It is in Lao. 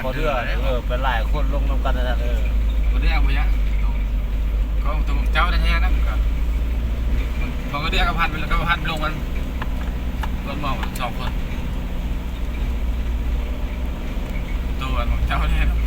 ບໍ່ເດືອ ເອີ ໄປຫຼາຍຄົນລົງນຳກັນນັ້ນແຫຼະ ເອີ ບໍ່ເດືອບໍ່ຍາກ ຂອງຕົວເຈົ້າແທ້ໆນະ ມັນກໍ ມັນກໍເດືອກັບພັນ ແລ້ວກໍພັນລົງກັນ ເພິ່ນມອງສອງຄົນ ຕົວຂອງເຈົ້າແທ້